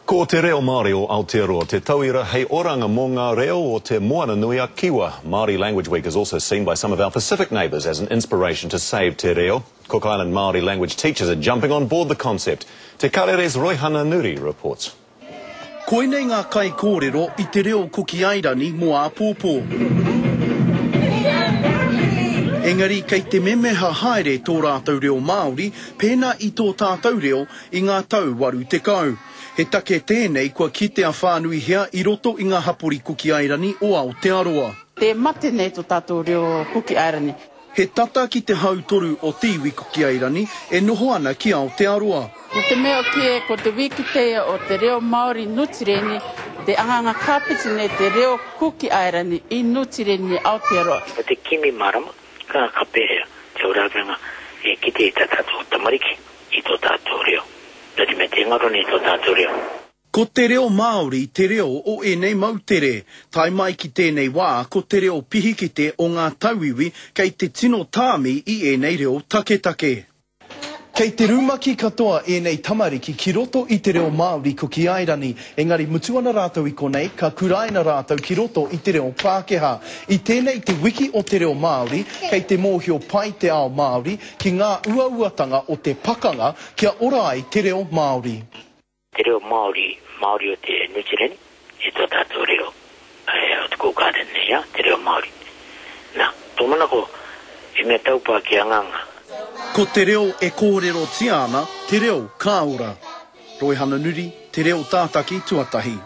Ko te reo Māori o Aotearoa te tauira hei oranga mō ngā reo o Te Moana-nui-a-Kiwa. Māori Language Week is also seen by some of our Pacific neighbours as an inspiration to save te reo. Cook Island Māori language teachers are jumping on board the concept. Te Karere's Roihana Nuri reports. Koinei ngā kaikōrero i te reo Kuki Airani mō āpōpō. Engari kei te memeha haere tō rātou reo Māori pēnā i tō tātou reo i ngā tau 80. He take tēnei kua kitea whānuihia i roto i ngā hapori Kuki Airani o Aotearoa. Te mate nei tō tātou reo Kuki Airani. He tata ki te hautoru o te iwi Kuki Airani e noho ana ki Aotearoa. Ko te mea kē, ko te wiki teia o te reo Māori Nu Tireni, te anganga kāpiti nei te reo Kuki Airani i Nu Tireni Aotearoa. Ko te kimi marama, ka ka pehea te oranga e kite i ta tatou tamariki i to tatou reo, no te mea te ngaro nei to tatou reo. Ko te reo Māori te reo o ēnei moutere. Tae mai ki tēnei wā ko te reo pihikete o ngā tauiwi kei te tino tāmi i ēnei reo taketake. Kei te rumaki katoa ēnei tamariki ki roto i te reo Māori Kuki Airani, engari mutu ana rātou i konei ka kuraina rātou ki roto i te reo Pākehā. I tēnei te wiki o te reo Māori, kei te mōhio pai te ao Māori ki ngā uauatanga o te pakanga kia ora ai te reo Māori. Te reo Māori, Māori o te New Zealand, e tō tātou reo, o te Cook Island nei, a, te reo Māori. Nā, tō manako, he mea taupā ki a Nganga. Ko te reo e kōrerotia ana, te reo ka ora. Roihana Nuri, Te Reo Tātaki Tuatahi.